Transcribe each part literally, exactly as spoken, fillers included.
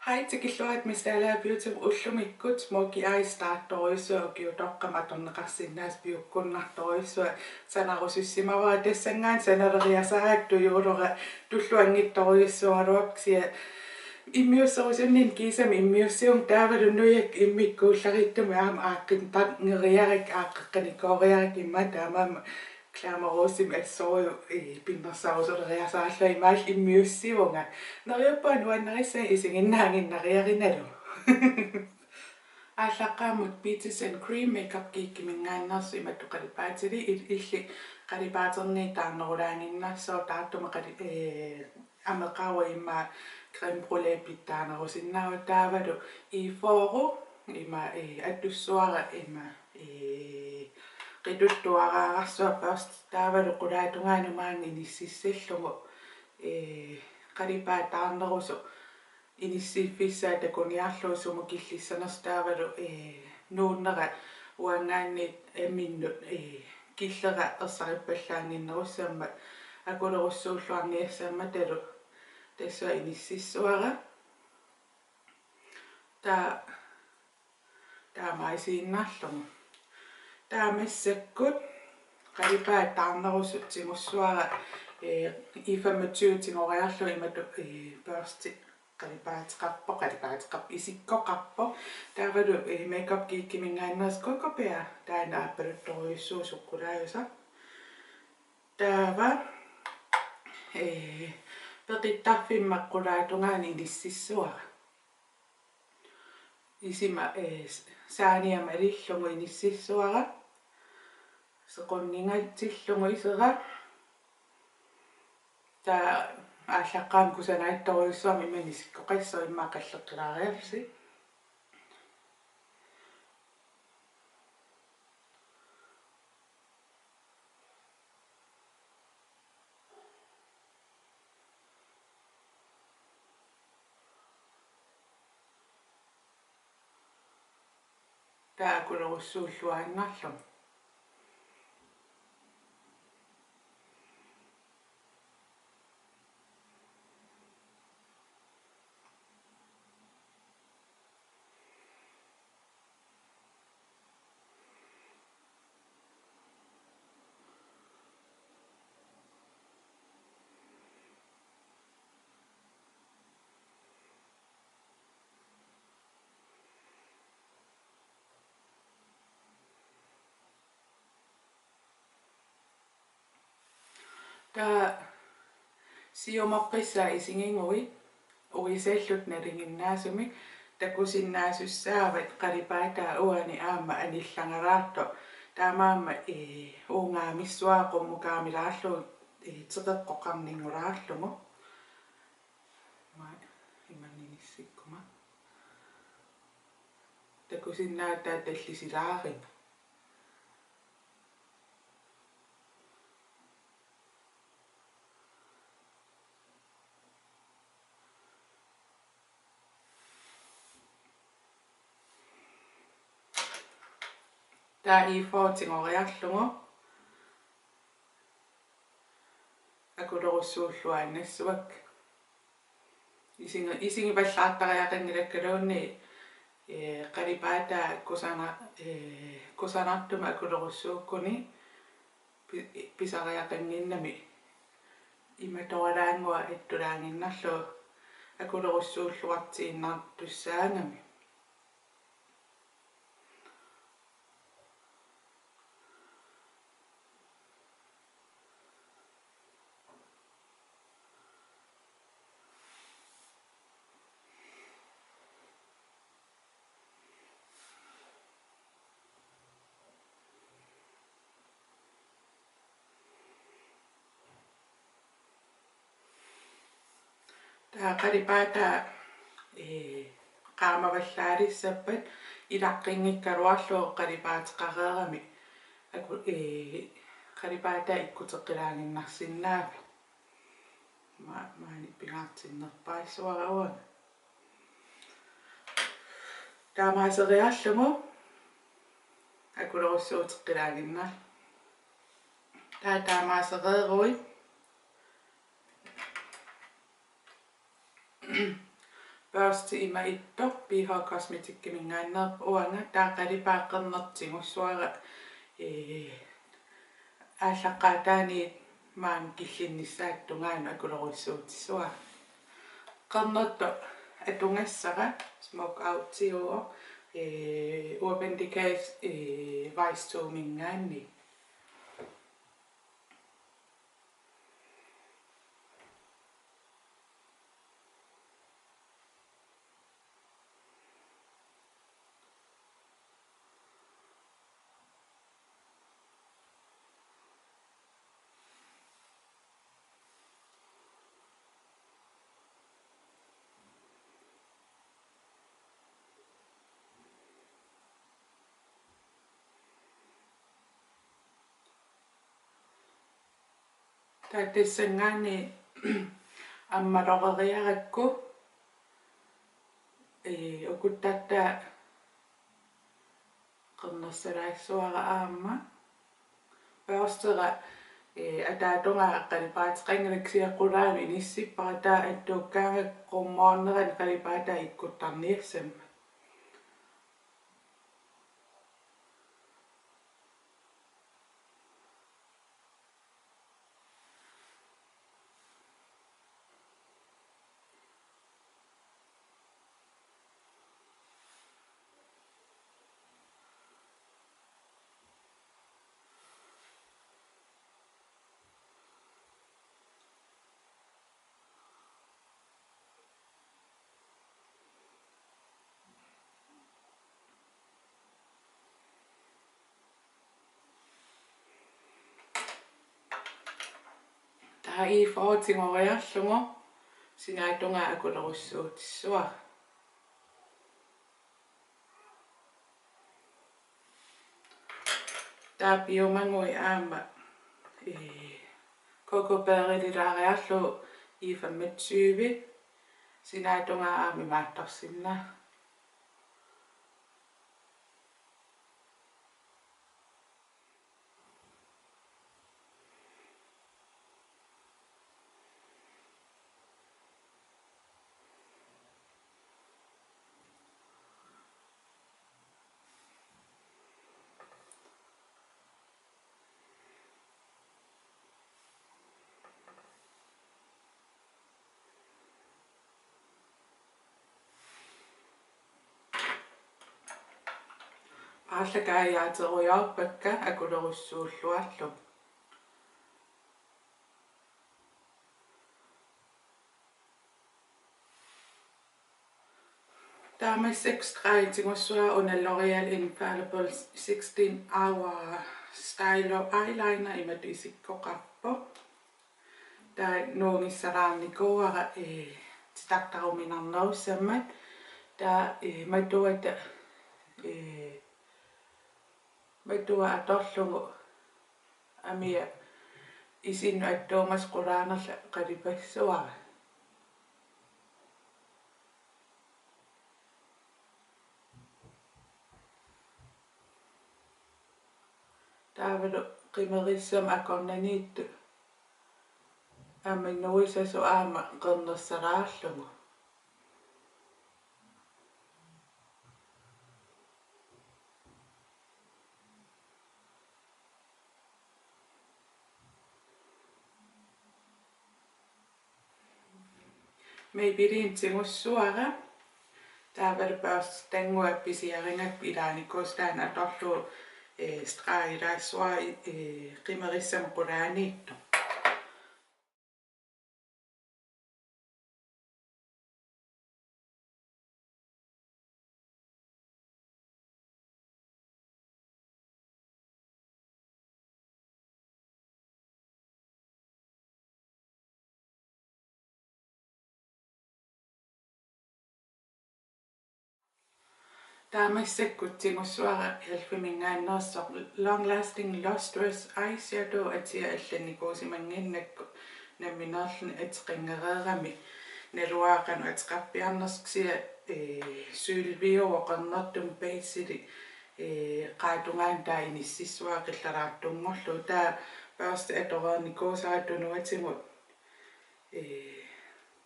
Qaa, tikilluarit Miss Dalager Beautymut. Ullumikkut Smokey Eyes taartorujussuaq, ukiutoqqami atorneqarsinnaasut piukkunnartorujussuaq, sanarusussimavara. Tassanngaanniit sanaleriasaarakku tujuulora tulluanngitsorujussuugaluarpoq, kisianni immiusserusunninni kiisami immiussivunga, taavalu nujat immikkuullarittumik aamma aaqqinngeriarakkit, aaqqeqqanikooriarakkit immaqa, taamaammat glamourusimik assorujuk, ii, pinnersarusuleriasaarlunga, imaallu immiussivunga. Neriuppunga nuannarissanik isiginnaaginnariarinalu. Aallaqqaammut Peaches and Cream Makeup Geekiminngaanneersoq imatut qalipaatilik, il-, illit qalipaaterniit taarnerulaaginnassaaq, taartumi qali-, ee, ameqarua immaqa crème brûlée pitsaanerusinnaavoq, taavalu E fyrre ima, ee, atussavara ima, ee, qituttuararsuaq børsti, taavalu qulaatungaanut maanga inississallugu, ee, qalipaat taarnerusoq inissiiffissaa takuniarlugu sumut killissanersoq, taavalu, ee, nuunnera uanngaanniit aminnut, ee, killera ersarippallaannginnerussammat akulerussuulluarniassammatalu tassa inississavara. Taa-, taamaasiinnarlugu. Taava massakkut qalipaat taarnerusoq tigussavara, ee, E femogtyve tigoriarlugu imatut, ee, børsti qalipaateqarpoq, qalipaateqarpoq, isikkoqarpoq. Taavalu, ee, Makeup Geekiminngaanneersoq Cocoa Bear, taanna aappaluttorujussuuvoq, sukkulaajusaq. Taava, ee, peqittarfimma qulaatungaanut inississavara. Isima, ee, s-, saaniamut alillugu inississavara. Sequnningatsillugu isera. Taava aallaqqaammut kusanaattorujussuarmik ima isikkoqassaaq, immaqa qalleqqilaariarsi. Taava akulerussuulluinnarlugu. Taava siumoqqissaat isigiguit uisallutit nalinginnaasumik takusinnaasussaavat qalipaataa uani aamma anillagalaartoq. Taamaammat, ee, uungaamissavara qummukaamilaarlugu, ee, teqeqqoqarninngulaarlugu. Ima, imannak inissikkuma. Takusinnaavat taava tallisilaaringa. Taava E fyrre tigoriarlugu akulerussuulluinnassavakka. Isingi-, isigivallaartariaqanngilakkaluunniit, ee, qalipaataa kusana-, ee, kusanartumik akulerussuukkuni pi-, pisariaqannginnami imatoraannguaq attulaaginnarlugu akulerussuulluartiinnartussaagami. Taava qalipaataa, ee, qaamavallaalissappat ilaqqinngikkaluarlugu qalipaateqareerami aku-, ee, qalipaataa ikkuteqqilaaginnarsinnaavat. Ma-, maani pingaartinnerpaassuara uanga. Taamaaseriarlugu akulerussuuteqqilaaginnarlugu. Taava taamaasereeruit børsti ima ittoq B H Cosmeticsiminngaanneerpoq uanga, taava qalipaat qernertoq tigussavara, ee, aallaqqaataaniit maani killinnissaata tungaanut akulerussuutissavara. Qernertoq atugassara Smokeoutiuvoq, ee, Urban Decay, ee, Vice Two-minngaanniit. Taava tassanngaanniit ammaloreriarakku, ee, ukuttartaa qernersalaassavara aamma. Børstera, ee, ataatungaa qalipaateqanngilaq, kisianni qulaanut inissippara, taava attuukkaangakku qummoornerani qalipaataa ikkuttarniassammat. Taava E four tigoriarlugu sinaatungaa akulerussuutissavara. Taava piumaguit aamma, ee, Cocoa Bear-ilaariarlugu E femogtyve sinaatungaa aamma imaattorsinnaavat. Aallakaajaaterujoorpakka akulerussuulluarlugit. Taava massakkut streg tigussavara una L'Oréal Infallible sixteen hour stylo eyeliner, imatut isikkoqarpoq. Taava nuugissalaarnikuuara, ee, titartaruminarnerussammat. Taava, ee, matuata, ee, matua atorlugu amia isinnut attuumasut qulaanerlu qalipassavara. Taavalu qimerissamik akornanniittut aamma nuisasoq aamma qernersalaarlugu. Maybelline tigussavara. Taavalu børstitannguaq pisiarigakku ilaanikuusut taanna atorlugu, ee, streg ilaassavara, ee, qimerissamik qulaaniittoq. Taava massakkut tigussavara e.l.f.-iminngaanneersoq Long Lasting Lustrous Eyeshadow, atia allannikuusimannginnakku nammineerluni ateqanngereerami. Naluara qanoq ateqarpiarnersoq, kisianni, ee, sølviuvoq qernertumik, beigeli, ee, qaatungaanut taava inississavara qillaraartunngorlugu. Taava børsti atoreernikuusara tunuatigut, ee,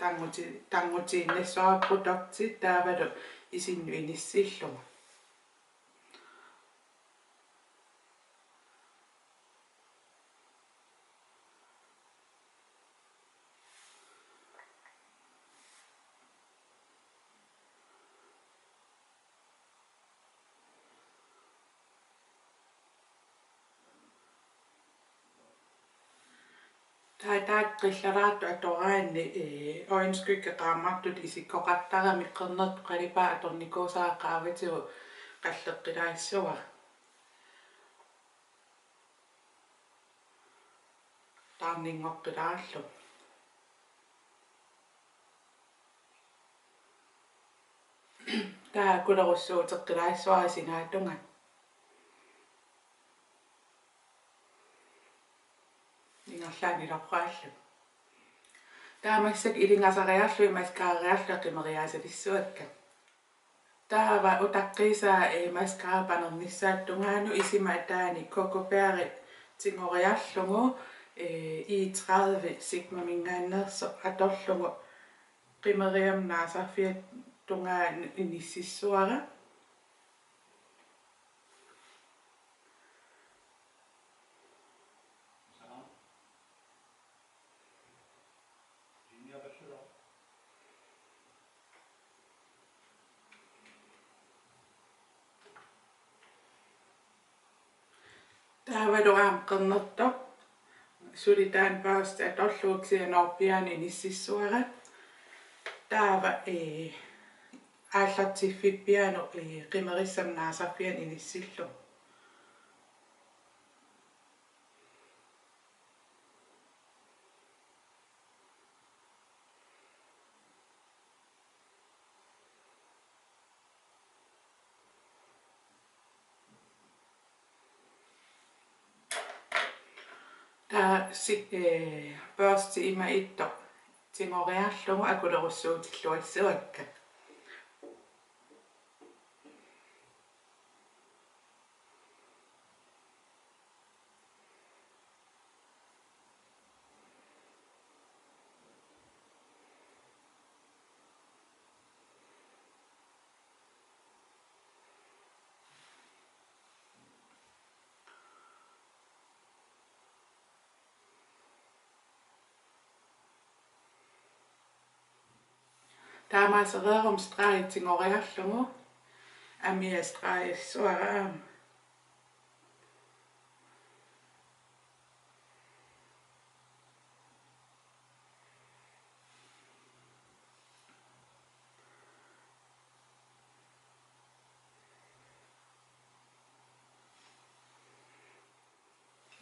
tarnuti-, tarnutiinnassavara produkti taavalu isinnut inissillugu. Taava taakku qillaraartut atoraanni, ee, øjenskygge qaammartutut isikkoqartarami qernertoq qalipaat atornikuusara qaavatigut qalleqqilaassavara. Taarninngoqqilaarlugu. Taava akulerussuuteqqilaassavara sinaata tungaanut. Ingerlaannaq iloqqaallugu. Taava massakkut ilingasariarlugit mascarariarlugit qimeriaasalissuakka. Taava utaqqiisaa, ee, mascara panernissaata tungaanut isima ataani Cocoa Bear tigoriarlugu, ee, E tredive Sigmaminngaanneersoq atorlugu qimeriarlunga naasarfiata tungaanut inississavara. Taavalu aamma qernertoq suli taanna børsti atorlugu kisianni noorpiaanut inississavara. Taava, ee, aallartiffippiaanut, ee, qimerissama naasarfianut inissillugu. Taava si-, ee, børsti ima ittoq tigoriarlugu akulerussuutilluassavakka. Taamaasereeruma stregi tigoriarlugu amia stregissavara aamma.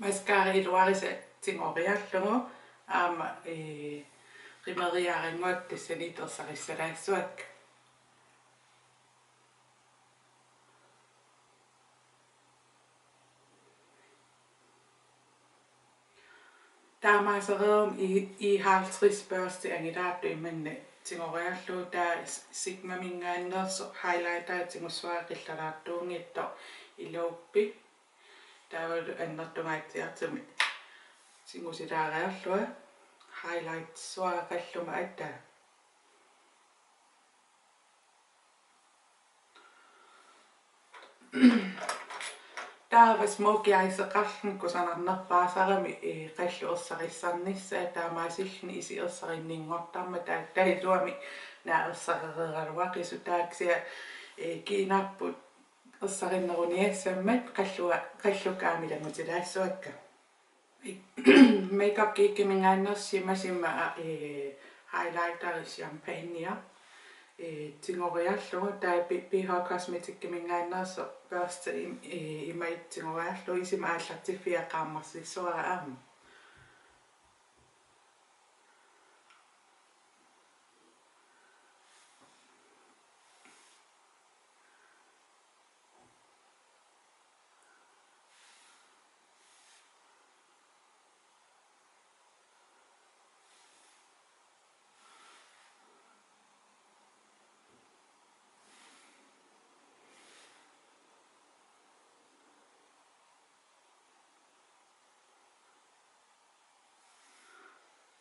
Mascara iluarisa tigoriarlugu aamma, ee, qimeriarannguakka tassani ersarissalaassavakka. Taamaasereeruma E, E halvtreds børsti angilaartoq imannak tigoriarlugu, taava Sigmaminngaanneersoq highlighteri tigussavara qillalaartuunngitsoq Elope. Taavalu annertungaatsiartumik tigusilaariarlunga highlightissavara qalluma ataa. Taava smokey eyeseqarluni kusanarnerpaasarami, ee, qallut ersarissarnissaat, taamaasilluni isit ersarinninngortarmata taava iluamik naak ersarereeraluaqisut, taava kisianni, ee, kiinarput ersarinneruniassammat qallua-, qallukka aamma ilanngutilaassavakka. Makeup Geekiminngaanneersoq Shimma Shimma, ee, highlighteri Champagnea, ee, tigoriarlugu, taava B-, BH Cosmeticiminngaanneersoq børsti im-, ee, ima ittoq tigoriarlugu, isima aallartiffia qaammarsissavara aamma.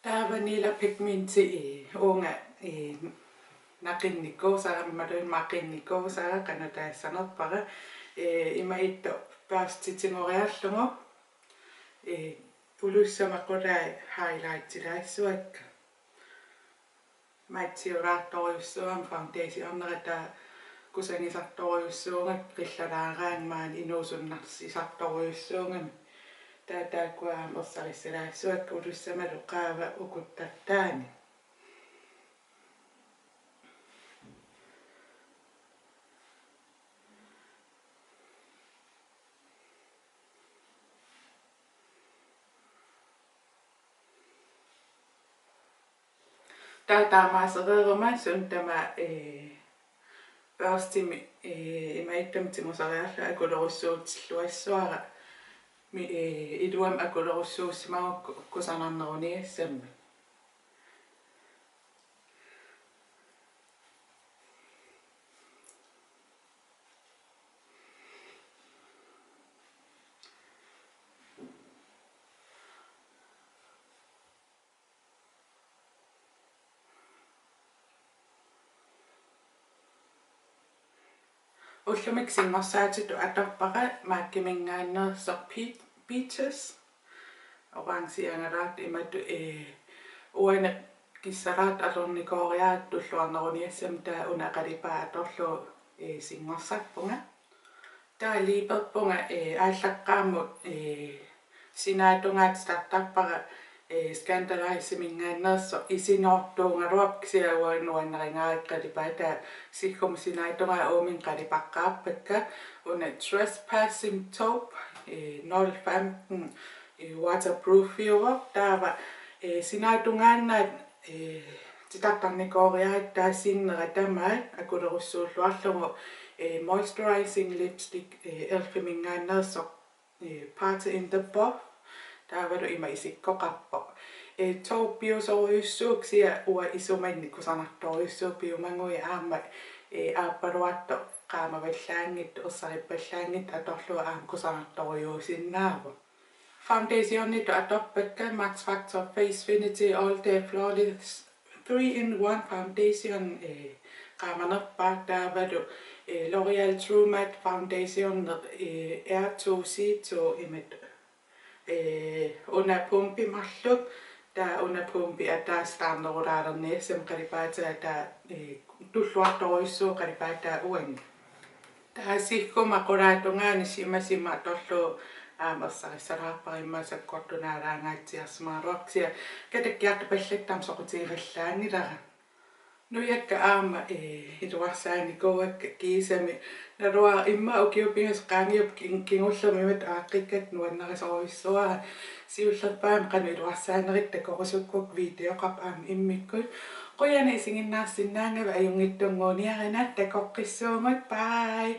Taava Nila Pigmenti, eh, uunga, eh, naqinnikkuusara, imaluunniit maqinnikkuusara, qanoq taassanerpara, eh, imaattoq børstitigoriarlugu, eh, ulussama qulai highlightilaassuakka. Mattiulaartorujussuugami foundationera, taava kusagisartorujussuugakku qillalaaraangama inuusunnarsisartorujussuugami. Taava taakkua aamma ersarissalaassuakka ulussamalu qaava ukuttartaani. Taava taamaasereeruma suut tamaat, eh, børstimik, eh, imaattumik tigusariarlunga akulerussuutilluassuara. Mi-, eh, iluamik akulerussuussimagukku kusanarneruniassammat. Ullumi singorsaatitut atorpara MAC-iminngaanneersoq Pe-, Peaches. Orangeangalaartoq imatut, eh, uani kissalaartoq atornikooriarlugu tulluarneruniassammat, taava una qalipaat atorlugu, eh, singorsarpunga. Taava liiperpunga, eh, aallaqqaammut, eh, sinaatungaa titartarpara, eh, Scandaleyes-iminngaanneersoq, isinoortuugaluarpoq kisianni uanga nuannarigaara qalipaataa, siggumma sinaatungaa uuminnga qalipaqqaarpakka. Una Trespassing Taupe, eh, nul femten, eh, waterproofiuvoq, taava, eh, sinaatungaannaat, eh, titartarnikooriarakkit taava sinnera tamaat akulerussuulluarlugu, eh, moisturizing lipstick, eh, elf-iminngaanneersoq, eh, Party in the Buff. Taavalu ima isikkoqarpoq. Eh, taupe-iusorujussuuvoq kisianni uanga isumanni kusanartorujussuuvoq, piumaguit aamma, eh, aappaluartoq qaamavallaanngitsoq, ersarippallaanngitsoq atorlugu aamma kusanartorujuusinnaavoq. Foundationitut atorpakka Max Factor Facefinity All Day Flawless three in one Foundation, eh, qaamanerpaaq, taavalu, eh, L'Oréal True Match Foundation, eh, R two C two imatut. Eh, una pumpi marluk, taava una pumpi ataaseq taarnerulaalerniassammat qalipaataa, taava, eh, tulluartorujussuuvoq qalipaataa uani. Taava siggumma qulaatungaani shimmer shimmer atorlugu aamma ersarissalaarpara, immaqa sakkortunaalaangaatsiarsimagaluarpoq kisianni katakkiartupallattarmat soqutigivallaanngilara. Nujakka aamma, eh, iluarsaanikuuakka kiisami. Naluara immaqa ukiut pingasut qaangiupput kin-, kingullermi imatut aaqqikkakka nuannarisorujussuara. Siullerpaamik qanoq iluarsaanerit takorusukkukku videoqarpoq aamma immikkut. Qujanaq isiginnaarsinnaagavit, ajunngitsunnguuniarina, takoqqissuugut. Bye.